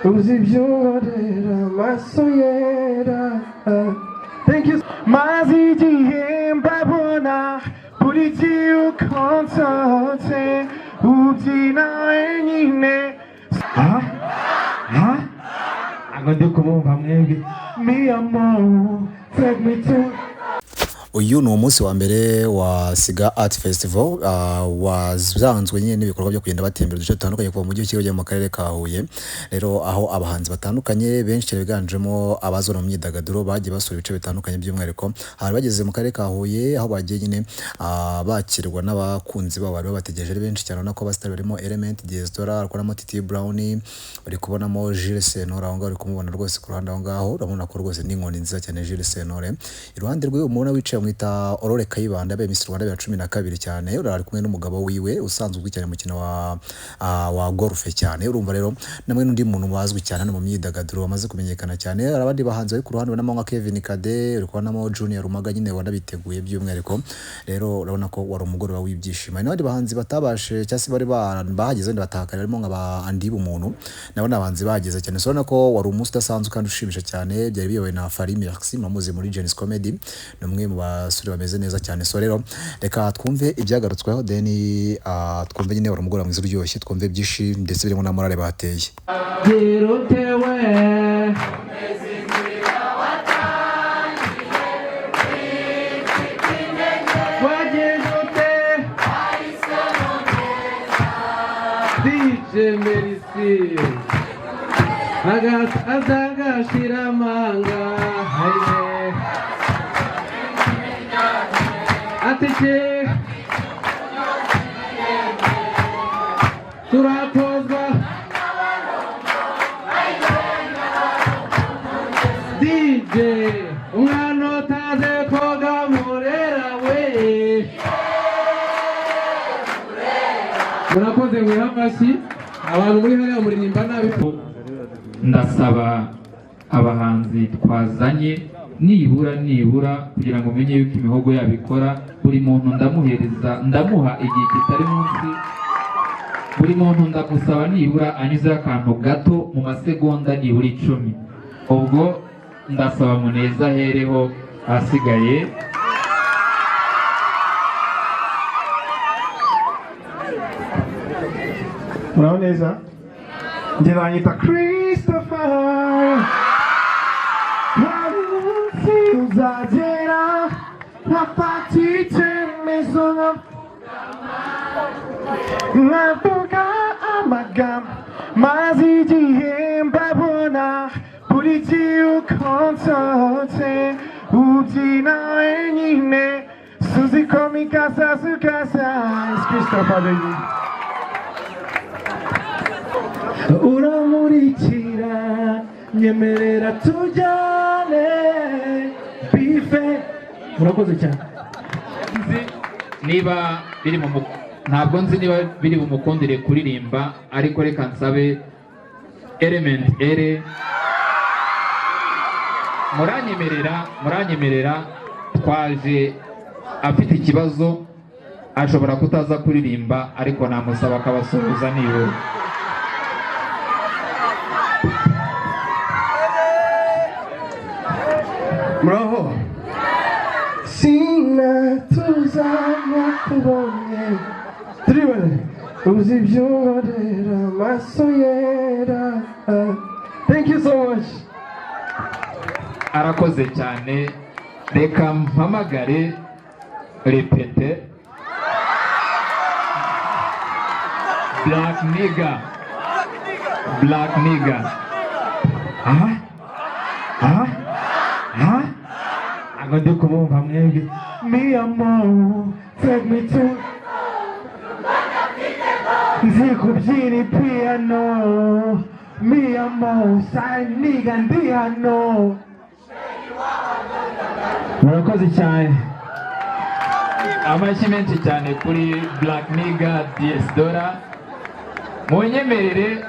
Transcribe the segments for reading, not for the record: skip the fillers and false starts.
Uzi ibyo unkorera, amaso yera. Thank you. Maze igihe mbabona, buri gihe uko nsohotse ubyina wenyine. Ah, ah, ntabwo ndi kubumva mwebwe. Mi amor, take me to Uyu ni umunsi wa mbere wa Siga Art Festival, wazanzwe nyine n'ibikorwa byo kugenda batembera uduce dutandukanye kuva mu mujyi wa Kigali ujya mu karere ka Huye. Rero aho abahanzi batandukanye benshi cyane biganjemo abazwi mu myidagaduro bagiye basura ibice bitandukanye, by'umwihariko hari bageze mu karere ka Huye, aho bagiye nyine bakirwa n'abakunzi babo bari babategereje ari benshi cyane. Urabona ko abasitari barimo Element, Diez Dola, bari kubonamo Titi Brown, bari kubonamo Jules Sentore aho ngaho, bari kumubona rwose ku ruhande aho ngaho. Urabona ko rwose n'inkoni nziza cyane Jules Sentore. Iruhande rwe umubona wicaye, bamwita Aurore Kayibanda, yabaye Miss Rwanda 2012 cyane. Uriya ari kumwe n'umugabo wiwe usanzwe uzwi cyane mu mukino wa golf cyane. Urumva rero namwe n'undi muntu wazwi cyane hano mu myidagaduro wamaze kumenyekana cyane. Hari abandi bahanzi bari ku ruhande, ubonamo nka Kevin Kade, uri kubonamo Junior Rumaga nyine wanabiteguye by'umwihariko. Rero urabona ko wari umugoroba w'ibyishimo. Hari n'abandi bahanzi batabashe cyangwa se bari bahageze wenda batahakare, barimo nka ba Andy Bumuntu, nabo ni abahanzi bahageze cyane. So urabona ko wari umunsi udasanzwe kandi ushimisha cyane. Byari biyobowe na Fally Merci, muramuzi muri Gen-Z Comedy, ni umwe mu basore bameze neza cyane. So rero reka twumve ibyagarutsweho, then twumve nyine wari umugoroba mwiza uryoshye, twumve byinshi ndetse birimo na morale bateye. Girutewe wagize ute, DJ Merci, agasaza gashira amanga haye atike turatozwa DJ, umwana utaze koga murera we. Murakoze, mwiha amashyi. Abantu muri hariya muririmba nabi. Ndasaba abahanzi twazanye nibura nibura kugira ngo umenye yuko imihogo yabo ikora, buri muntu ndamuhereza, ndamuha igihe kitari munsi, buri muntu ndamusaba nibura anyuzeho akantu gato mu masegonda nibura 10. Ubwo ndasaba Muneza ahereho, ahasigaye Muraho neza, njye banyita Christopher. Hari umunsi uzagera nkafata icyemezo, nkavuga amagambo maze igihe mbabona, buri gihe uko nsohotse ubyina wenyine, suzi ko mikasa sukasa. It's Christopher, baby. Uramurikira, nyemerera tujyane bife. Murakoze cyane. Nzi niba biri mu ntabwo nzi niba biri bumukundire kuririmba, ariko reka nsabe Element Ere. Muranyemerera, muranyemerera, twaje afite ikibazo, ashobora kutaza kuririmba, ariko namusaba akabasuhuza nibura. Muraho. Sinatuza nakubonye, turibone, uzi ibyo unkorera, amaso yera. Thank you so much. Arakoze cyane. Reka mpamagare repete Black Nigga, Black Nigga. Aha, aha, aha, ntabwo ndi kubumva mwebwe. Mi amor, take me to nzi kubyina ipiyano. Mi amor, saniga ndi hano. Murakoze cyane. Amashyi menshi cyane kuri Black Nigga Diez Dola. Munyemerere,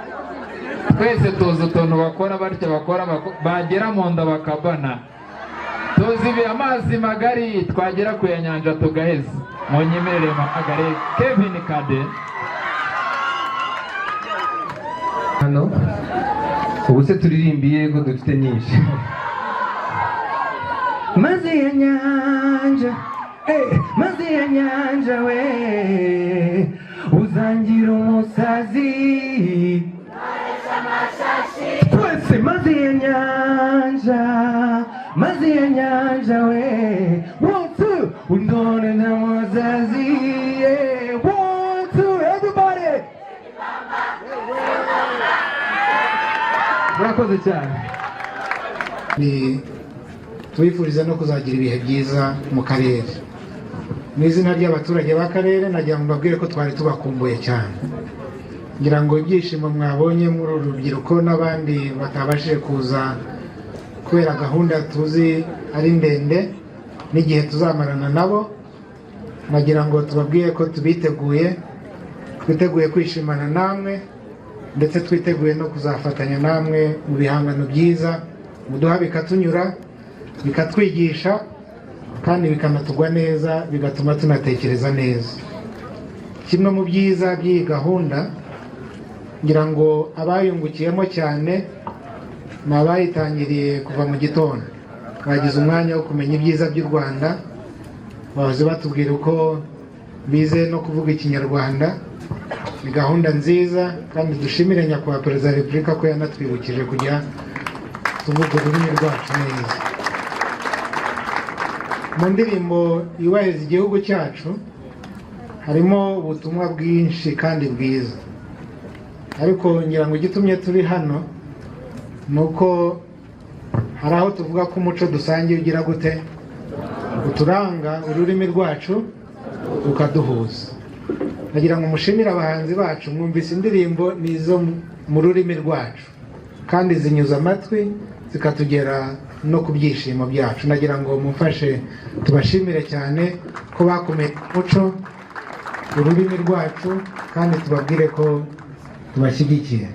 twese tuzi utuntu bakora batya, bakora bagera mu nda bakabana. Tuzi ibi amazi magari twagera ku ya nyanja tugaheza. Munyemerere mpamagare Kevin Kade. Hano Ubu se turirimbiye ko dufite nyinshi? Mazi ya nyanja, mazi ya nyanja we, uzangira umusazi. Twese, mazi ya nyanja, mazi ya nyanja we, one two, undone na muzazi, yeah. One two, everybody, murakoze cyane. Ni tubifuriza no kuzagira ibihe byiza mu karere. Mu izina ry'abaturage b'akarere, nagira ngo mbabwire ko twari tubakumbuye cyane. Ngira ngo ibyishimo mwabonye muri uru rubyiruko n'abandi batabashije kuza kubera gahunda tuzi ari ndende n'igihe tuzamarana nabo, nagira ngo tubabwire ko tubiteguye, twiteguye kwishimana namwe, ndetse twiteguye no kuzafatanya namwe mu bihangano byiza muduha, bikatunyura, bikatwigisha kandi bikanatugwa neza, bigatuma tunatekereza neza. Kimwe mu byiza by'iyi gahunda, ngira ngo abayungukiyemo cyane ni abayitangiriye kuva mu gitondo, bagize umwanya wo kumenya ibyiza by'u Rwanda, bahoze batubwira uko bize no kuvuga Ikinyarwanda. Ni gahunda nziza kandi dushimire Nyakubahwa Perezida wa Repubulika ko yanatwibukije kujya tuvuga ururimi rwacu neza. Mu ndirimbo yubahiriza igihugu cyacu harimo ubutumwa bwinshi kandi bwiza, ariko ngira ngo igitumye turi hano ni uko hari aho tuvuga ko umuco dusangiye ugira gute uturanga, ururimi rwacu rukaduhuza. Nagira ngo mushimire abahanzi bacu, mwumvise indirimbo ni izo mu rurimi rwacu kandi zinyuze amatwi zikatugera no ku byishimo byacu. Nagira ngo mumfashe tubashimire cyane ko bakomeye umuco, ururimi rwacu, kandi tubabwire ko tubashyigikiye.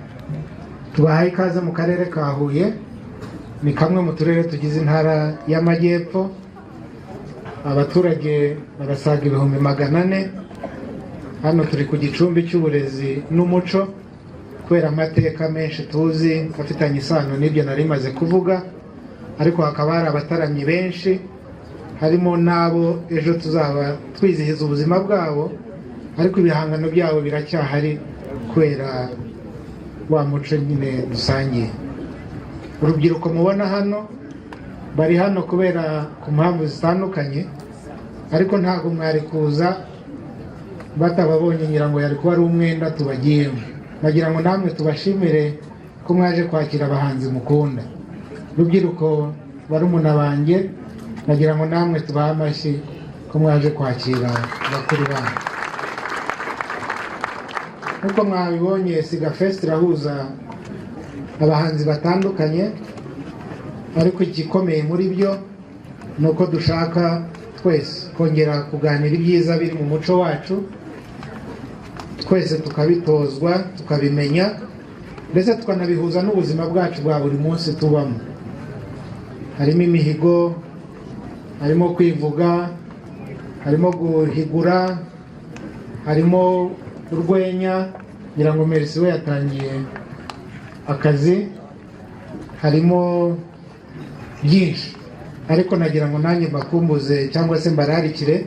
Tubahaye ikaze mu karere ka Huye, ni kamwe mu turere tugize Intara y'Amajyepfo. Abaturage barasaga 400,000. Hano turi ku gicumbi cy'uburezi n'umuco kubera amateka menshi tuzi afitanye isano n'ibyo nari maze kuvuga, ariko hakaba hari abataramyi benshi, harimo n'abo ejo tuzaba twizihiza ubuzima bwabo, ariko ibihangano byabo biracyahari kubera wa muco nyine dusangiye. Urubyiruko mubona hano bari hano kubera ku mpamvu zitandukanye, ariko ntabwo mwari kuza batababonye, ngira ngo yari kuba ari umwenda tubagiyemo. Bagira ngo namwe tubashimire ko mwaje kwakira abahanzi mukunda. Rubyiruko, barumuna banjye, nagira ngo namwe tubahe amashyi ko mwaje kwakira bakuru banyu. Nk'uko mwabibonye, Siga Fest irahuza abahanzi batandukanye, ariko igikomeye muri byo ni uko dushaka twese kongera kuganira ibyiza biri mu muco wacu, twese tukabitozwa, tukabimenya, ndetse tukanabihuza n'ubuzima bwacu bwa buri munsi tubamo. Harimo imihigo, harimo kwivuga, harimo guhigura, harimo urwenya. Ngira ngo Merci we yatangiye akazi, harimo byinshi, ariko nagira ngo nanjye mbakumbuze cyangwa se mbararikire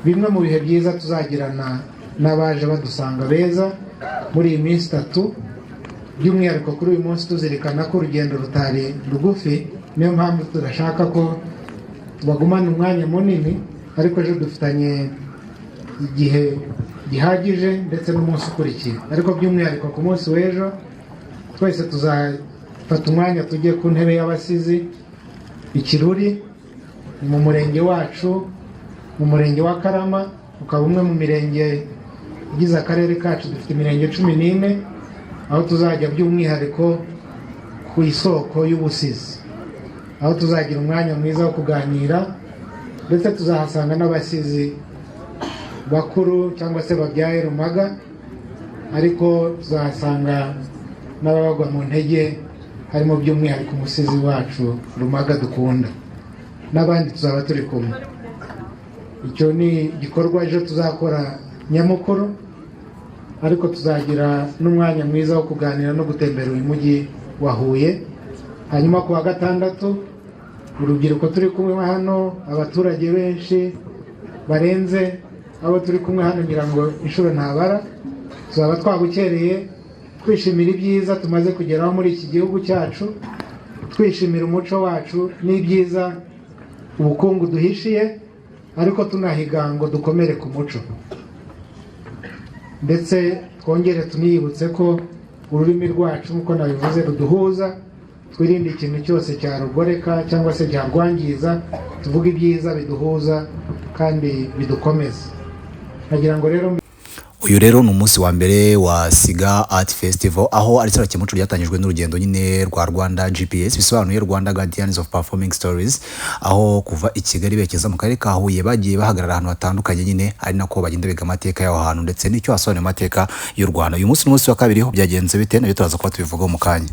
bimwe mu bihe byiza tuzagirana n'abaje badusanga beza muri iyi minsi itatu, by'umwihariko kuri uyu munsi tuzirikana ko urugendo rutari rugufi. Niyo mpamvu tudashaka ko tubagumana umwanya munini, ariko ejo dufitanye igihe gihagije ndetse n'umunsi ukurikiye. Ariko by'umwihariko ku munsi w'ejo twese tuzafata umwanya tujye ku ntebe y'abasizi Ikiruri, ni mu murenge wacu, mu murenge wa Karama, ukaba umwe mu mirenge igize akarere kacu. Dufite imirenge 14, aho tuzajya by'umwihariko ku isoko y'ubusizi, aho tuzagira umwanya mwiza wo kuganira, ndetse tuzahasanga n'abasizi bakuru cyangwa se babyaye Rumaga, ariko tuzahasanga n'ababagwa mu ntege, harimo by'umwihariko umusizi wacu Rumaga dukunda, n'abandi tuzaba turi kumwe. Icyo ni igikorwa ejo tuzakora nyamukuru, ariko tuzagira n'umwanya mwiza wo kuganira no gutembera uyu mujyi. wa Huye. Hanyuma ku wa gatandatu, urubyiruko turi kumwe hano, abaturage benshi barenze abo turi kumwe hano, ngira ngo inshuro ntabara, tuzaba twabukereye twishimira ibyiza tumaze kugeraho muri iki gihugu cyacu, twishimira umuco wacu n'ibyiza ubukungu duhishiye, ariko tunahiga ngo dukomere ku muco, ndetse twongere tuniyibutse ko ururimi rwacu, nk'uko nabivuze, ruduhuza. Twirinde ikintu cyose cyarugoreka cyangwa se cyarwangiza, tuvuge ibyiza biduhuza kandi bidukomeza. Nagira ngo rero Uyu rero ni umunsi wa mbere wa Siga Art Festival, aho ari serukiramuco ryatangijwe n'urugendo nyine rwa Rwanda GPS, bisobanuye Rwanda Guardians of Performing Stories, aho kuva i Kigali berekeza mu karere ka Huye bagiye bahagarara ahantu hatandukanye nyine, ari nako bagenda biga amateka y'aho hantu ndetse n'icyo hasobanuye amateka y'u Rwanda. Uyu munsi ni umunsi wa kabiri. Ho byagenze bite? Nabyo turaza kuba tubivugaho mu kanya.